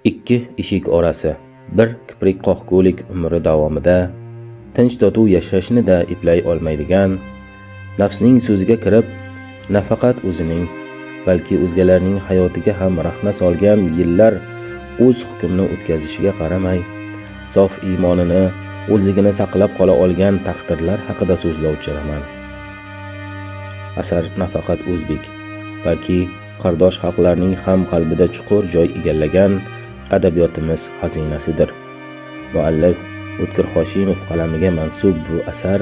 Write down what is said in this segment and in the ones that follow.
Ikki eshik orasi bir kiprik qoqgulik umri davomida tinch totuv yashashni-da eplay olmaydigan, nafsning so'ziga kirib, nafaqat o'zining, balki o'zgalarning hayotiga ham rahna solgan yillar o'z hukmini o'tkazishiga qaramay, sof iymonini, o'zligini saqlab qola olgan taqdirlar haqida so'zlovchi roman. Asar nafaqat o'zbek, balki qardosh xalqlarning ham qalbida chuqur joy egallagan adabiyotimiz xazinasidir. Muallif O'tkir Hoshimov qalamiga mansub bu asar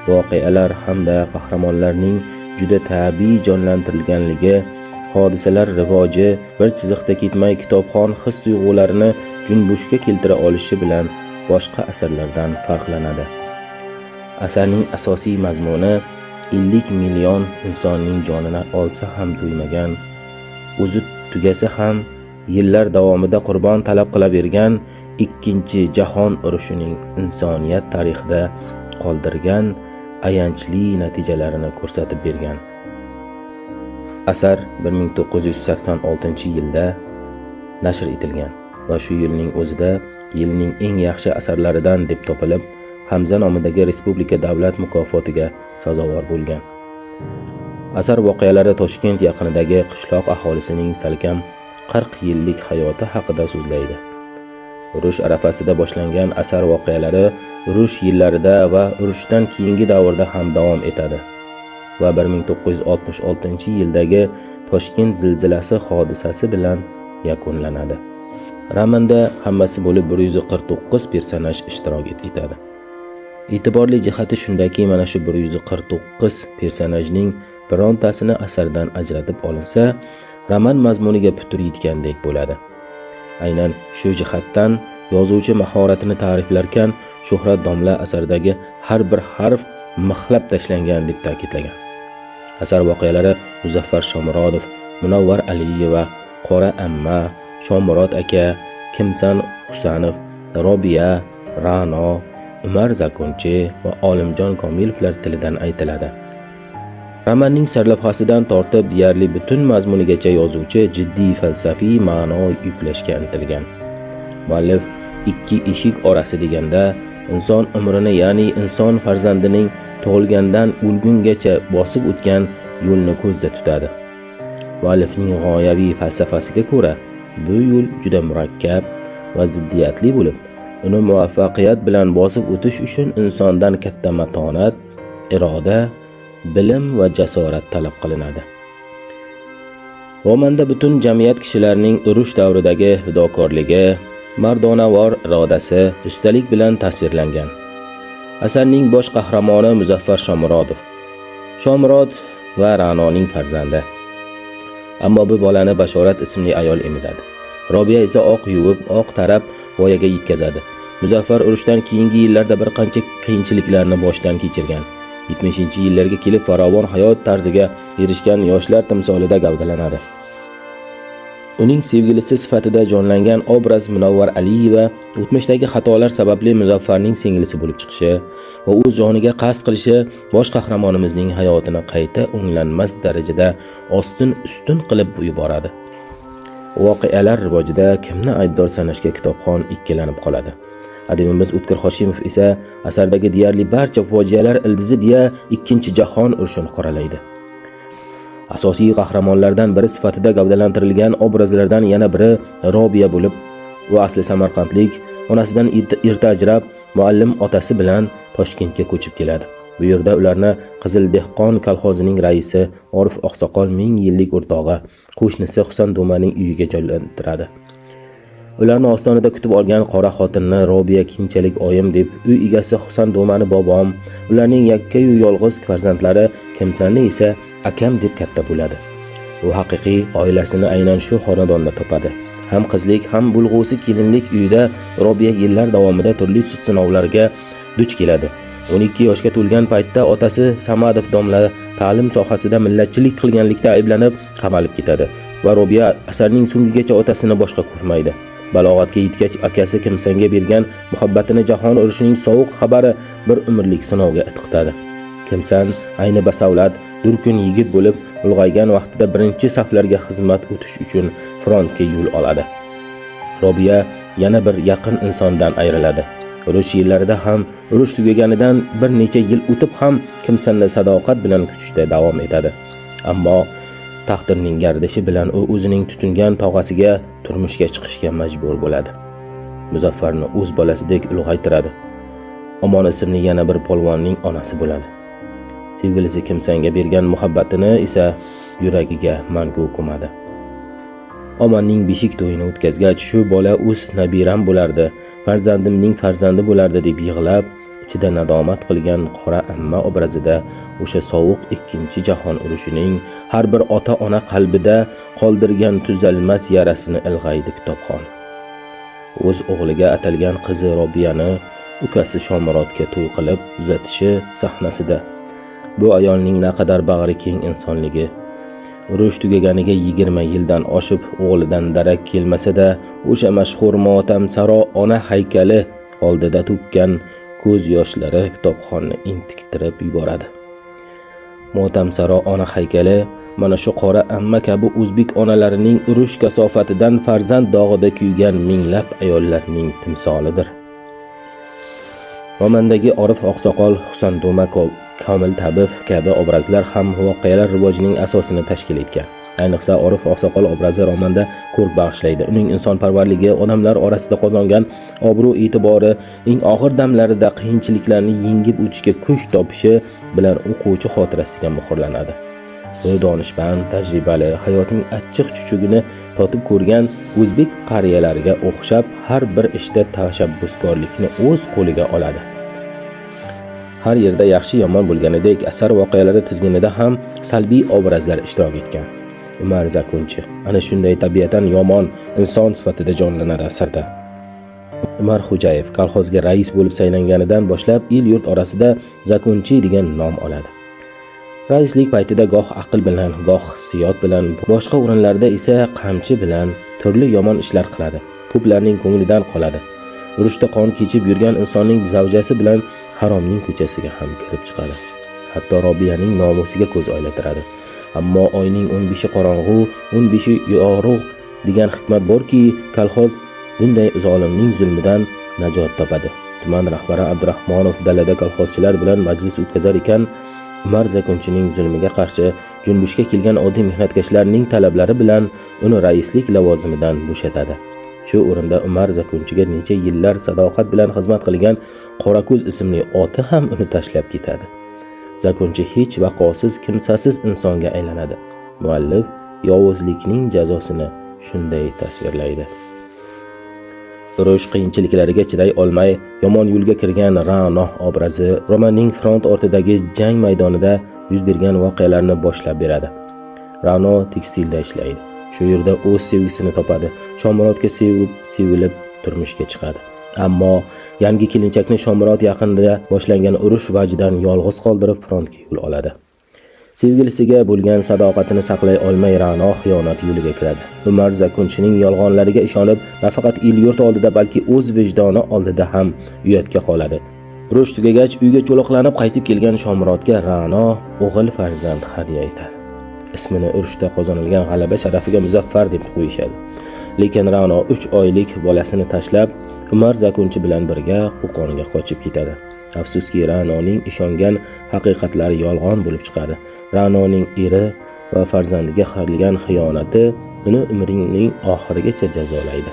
voqealar hamda qahramonlarning juda tabiiy jonlantirilganligi, hodisalar rivoji bir chiziqda ketmay kitobxon his-tuyg'ularini junbushga keltira olishi bilan boshqa asarlardan farqlanadi. Asarning asosiy mazmuni 50 million insonning jonini olsa ham to'ymagan, o'zi tugasa ham yillar davomida qurbon talab qilavergan Ikkinchi jahon urushining insoniyat tarixida qoldirgan ayanchli natijalarini ko'rsatib bergan. Asar 1986-yilda nashr etilgan va shu yilning o'zida yilning eng yaxshi asarlaridan deb topilib, Hamza nomidagi Respublika davlat mukofotiga sazovor bo'lgan. Asar voqealari Toshkent yaqinidagi qishloq aholisining salkam 40 yillik hayoti haqida so'zlaydi. Urush arafasida boshlangan asar voqealari urush yillarida va urushdan keyingi davrda ham davom etadi va 1966-yildagi Toshkent zilzilasi hodisasi bilan yakunlanadi. Romanda hammasi bo'lib 149 personaj ishtirok etadi. E'tiborli jihati shundaki, mana shu 149 personajning birontasini asardan ajratib olinsa, roman mazmuniga putur yetgandek bo'ladi. Aynan shu jihatdan yozuvchi mahoratini ta'riflarkan, Shuhrat domla asardagi har bir harf mixlab tashlangan deb ta'kidlagan. Asar voqealari Muzaffar Shomurodov, Munavvar Aliyeva, Qora amma, Shomurod aka, Kimsan Husanov, Robiya, Ra'no, Umar Zakonchi va Olimjon Komilovlar tilidan aytiladi. Romanning sarlavhasidan tortib deyarli butun mazmunigacha yozuvchi jiddiy falsafiy ma'no yuklashga intilgan. Muallif ikki eshik orasi deganda inson umrini, ya'ni inson farzandining tug'ilgandan o'lgungacha bosib o'tgan yo'lni ko'zda tutadi. Muallifning g'oyaviy falsafasiga ko'ra, bu yo'l juda murakkab va ziddiyatli bo'lib, uni muvaffaqiyat bilan bosib o'tish uchun insondan katta matonat, iroda, bilim va jasorat talab qilinadi. Romanda butun jamiyat kishilarining urush davridagi fidokorligi, mardonavor irodasi ustalik bilan tasvirlangan. Asarning bosh qahramoni Muzaffar Shomurodov. Shomurod va Ra'noning farzandi. Ammo bu bolani Bashorat ismli ayol emizadi. Robiya esa oq yuvib, oq tarab voyaga yetkazadi. Muzaffar urushdan keyingi yillarda bir qancha qiyinchiliklarni boshdan kechirgan. 70-yillarga kelib farovon hayot tarziga erishgan yoshlar timsolida gavdalanadi. Uning sevgilisi sifatida jonlangan obraz Munavvar Aliyeva o'tmishdagi xatolar sababli Muzaffarning singlisi bo'lib chiqishi va o'z joniga qasd qilishi bosh qahramonimizning hayotini qayta o'nglanmas darajada ostin ustun qilib yuboradi. Voqealar rivojida kimni aybdor sanashga kitobxon ikkilanib qoladi. Adibimiz O'tkir Hoshimov esa asardagi deyarli barcha fojialar ildizi deya Ikkinchi jahon urushini qoralaydi. Asosiy qahramonlardan biri sifatida gavdalantirilgan obrazlardan yana biri Robiya bo'lib, u asli samarqandlik, onasidan erta ajrab, muallim otasi bilan Toshkentga ko'chib keladi. Bu yerda ularni Qizil dehqon kolxozining raisi Orif oqsoqol ming yillik o'rtog'i, qo'shnisi Husan Do'maning uyiga joylantiradi. Ularni ostonada kutib olgan qora xotinni Robiya keyinchalik oyim deb, uy egasi Husan Do'mani bobom, ularning yakkayu yolg'iz farzandlari Kimsanni esa akam deb katta bo'ladi. U haqiqiy oilasini aynan shu xonadonda topadi. Ham qizlik, ham bo'lg'usi kelinlik uyida Robiya yillar davomida turli sinovlarga duch keladi. 12 yoshga to'lgan paytda otasi Samadov domla ta'lim sohasida millatchilik qilganlikda ayblanib qamalib ketadi va Robiya asarning so'ngigacha otasini boshqa ko'rmaydi. Balog'atga yetgach akasi Kimsanga bergan muhabbatini jahon urushining sovuq xabari bir umrlik sinovga itqitadi. Kimsan ayni basavlat, durkun yigit bo'lib ulg'aygan vaqtida birinchi saflarga xizmat o'tish uchun frontga yo'l oladi. Robiya yana bir yaqin insondan ayriladi. Urush yillarida ham, urush tugaganidan bir necha yil o'tib ham Kimsanni sadoqat bilan kutishda davom etadi. Ammo taqdirning gardishi bilan u o'zining tutingan tog'asiga turmushga chiqishga majbur bo'ladi. Muzaffarni o'z bolasidek ulg'aytiradi. Omon ismli yana bir polvonning onasi bo'ladi. Sevgilisi Kimsanga bergan muhabbatini esa yuragiga mangu ko'madi. Omonning beshik to'yini o'tkazgach, shu bola o'z nabiram bo'lardi, farzandimning farzandi bo'lardi deb yig'lab, ichida nadomat qilgan qora amma obrazida o'sha sovuq ikkinchi jahon urushining har bir ota-ona qalbida qoldirgan tuzalmas yarasini ilg'aydi kitobxon. O'z o'g'liga atalgan qizi Robiyani ukasi Shomurodga to'y qilib uzatishi sahnasida bu ayolning naqadar bag'ri keng insonligi, urush tugaganiga 20 yildan oshib o'g'lidan darak kelmasa-da, o'sha mashhur motamsaro ona haykali oldida to'kkan ko'z yoshlari kitobxonni intiktirib yuboradi. Motamsaro ona haykali mana shu qora amma kabi o'zbek onalarining urush kasofatidan farzand dog'ida kuygan minglab ayollarning timsolidir. Romandagi Orif oqsoqol, Husan Do'ma, Komil tabib kabi obrazlar ham voqealar rivojining asosini tashkil etgan. Ayniqsa Orif oqsoqol obrazi romanda ko'rk bag'ishlaydi. Uning insonparvarligi, odamlar orasida qozongan obro'-e'tibori, eng og'ir damlarida qiyinchiliklarni yengib o'tishga kuch topishi bilan o'quvchi xotirasiga muhrlanadi. U donishmand, tajribali, hayotning achchiq chuchugini totib ko'rgan o'zbek qariyalariga o'xshab har bir ishda tashabbuskorlikni o'z qo'liga oladi. Har yerda yaxshi yomon bo'lganidek, asar voqealari tizginida ham salbiy obrazlar ishtirok etgan. Umar Zakunchi ana shunday tabiatan yomon inson sifatida jonlanadi asarda. Umar Xo'jayev kolxozga rais bo'lib saylanganidan boshlab el-yurt orasida Zakunchi degan nom oladi. Raislik paytida goh aql bilan, goh hissiyot bilan, boshqa o'rinlarda esa qamchi bilan turli yomon ishlar qiladi. Ko'plarning ko'nglidan qoladi. Urushda qon kechib yurgan insonning zavjasi bilan haromning ko'chasiga ham kirib chiqadi. Hatto Robiyaning nomusiga ko'z oylatiradi. Ammo oyning 15i qorong'u, 15i yorug' degan hikmat borki, kolxoz bunday zolimning zulmidan najot topadi. Tuman rahbari Abdurahmonov dalada kolxozchilar bilan majlis o'tkazar ekan, Umar Zakunchining zulmiga qarshi junbushga kelgan oddiy mehnatkashlarning talablari bilan uni raislik lavozimidan bo'shatadi. Shu o'rinda Umar Zakunchiga necha yillar sadoqat bilan xizmat qilgan Qorako'z ismli oti ham uni tashlab ketadi. Zakunchi hech vaqosiz, kimsasiz insonga aylanadi. Muallif yovuzlikning jazosini shunday tasvirlaydi. Urush qiyinchiliklariga chiday olmay yomon yo'lga kirgan Ra'no obrazi romanning front ortidagi jang maydonida yuz bergan voqealarni boshlab beradi. Ra'no tekstilda ishlaydi. Shu yerda o'z sevgisini topadi. Shomurodga sevib, sevilib turmushga chiqadi. Ammo yangi kelinchakni Shomurod yaqinda boshlangan urush vajidan yolg'iz qoldirib frontga yo'l oladi. Sevgilisiga bo'lgan sadoqatini saqlay olmay Ra'no xiyonat yo'liga kiradi. Umar Zakunchining yolg'onlariga ishonib, nafaqat el-yurt oldida, balki o'z vijdoni oldida ham uyatga qoladi. Urush tugagach uyga cho'loqlanib qaytib kelgan Shomurodga Ra'no o'g'il farzand hadya etadi. Ismini urushda qozonilgan g'alaba sharafiga Muzaffar deb qo'yishadi. Lekin Ra'no 3 oylik bolasini tashlab Umar Zakunchi bilan birga Qo'qonga qochib ketadi. Afsuski, Ra'noning ishongan haqiqatlari yolg'on bo'lib chiqadi. Ra'noning eri va farzandiga qilgan xiyonati uni umrining oxirigacha jazolaydi.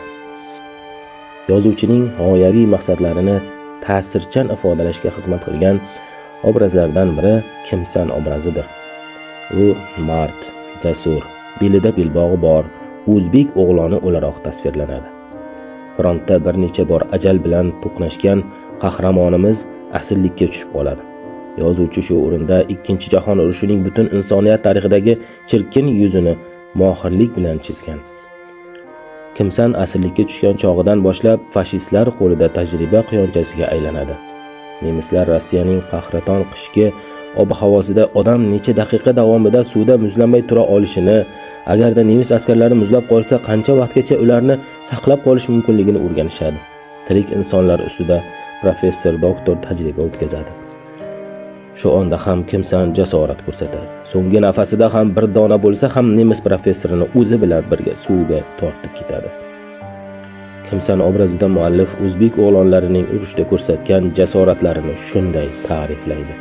Yozuvchining g'oyaviy maqsadlarini ta'sirchan ifodalashga xizmat qilgan obrazlardan biri Kimsan obrazidir. U mard, jasur, belida belbog'i bor o'zbek o'g'loni o'laroq tasvirlanadi. Frontda bir necha bor ajal bilan to'qnashgan qahramonimiz asirlikka tushib qoladi. Yozuvchi shu o'rinda Ikkinchi jahon urushining butun insoniyat tarixidagi chirkin yuzini mohirlik bilan chizgan. Kimsan asirlikka tushgan chog'idan boshlab fashistlar qo'lida tajriba quyonchasiga aylanadi. Nemislar Rossiyaning qahraton qishki ob-havosida odam necha daqiqa davomida suvda muzlamay tura olishini, agarda nemis askarlari muzlab qolsa, qancha vaqtgacha ularni saqlab qolish mumkinligini o'rganishadi. Tirik insonlar ustida professor doktor tajriba o'tkazadi. Shu onda ham Kimsan jasorat ko'rsatadi. So'nggi nafasida ham bir dona bo'lsa ham nemis professorini o'zi bilan birga suvga tortib ketadi. Kimsan obrazida muallif o'zbek o'g'lonlarining urushda ko'rsatgan jasoratlarini shunday ta'riflaydi.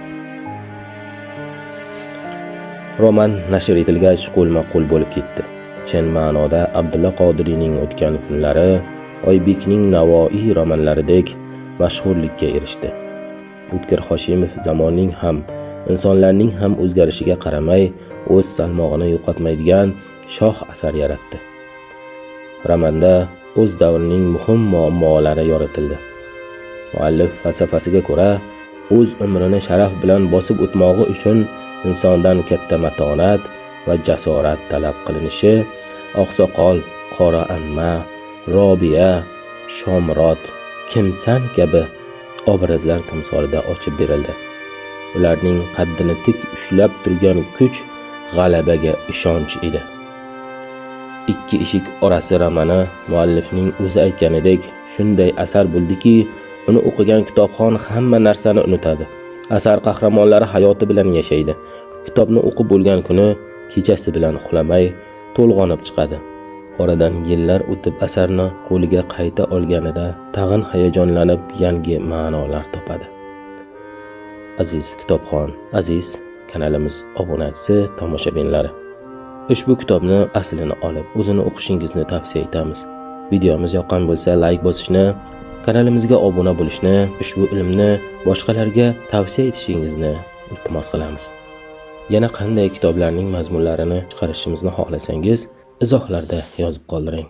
Roman nashr etilgach qo'lma-qo'l bo'lib ketdi. Chin ma'noda Abdulla Qodiriyning O'tgan kunlari, Oybekning Navoiy romanlaridek mashhurlikka erishdi. O'tkir Hoshimov zamonning ham, insonlarning ham o'zgarishiga qaramay o'z salmog'ini yo'qotmaydigan shoh asar yaratdi. Romanda o'z davrining muhim muammolari yoritildi. Muallif falsafasiga ko'ra, o'z umrini sharaf bilan bosib o'tmog'i uchun insondan katta matonat va jasorat talab qilinishi Oqsoqol, Qora amma, Robiya, Shomurod, Kimsan kabi obrazlar timsolida ochib berildi. Ularning qaddini tik ushlab turgan kuch g'alabaga ishonch edi. Ikki eshik orasi romani muallifning o'zi aytganidek shunday asar bo'ldiki, uni o'qigan kitobxon hamma narsani unutadi. Asar qahramonlari hayoti bilan yashaydi. Kitobni o'qib bo'lgan kuni kechasi bilan uxlamay to'lg'onib chiqadi. Oradan yillar o'tib asarni qo'liga qayta olganida tag'in hayajonlanib yangi ma'nolar topadi. Aziz kitobxon, aziz kanalimiz obunachisi, tomoshabinlari, ushbu kitobni aslini olib o'zini o'qishingizni tavsiya etamiz. Videomiz yoqqan bo'lsa like bosishni, kanalimizga obuna bo'lishni, ushbu ilmni boshqalarga tavsiya etishingizni iltimos qilamiz. Yana qanday kitoblarning mazmunlarini chiqarishimizni xohlasangiz, izohlarda yozib qoldiring.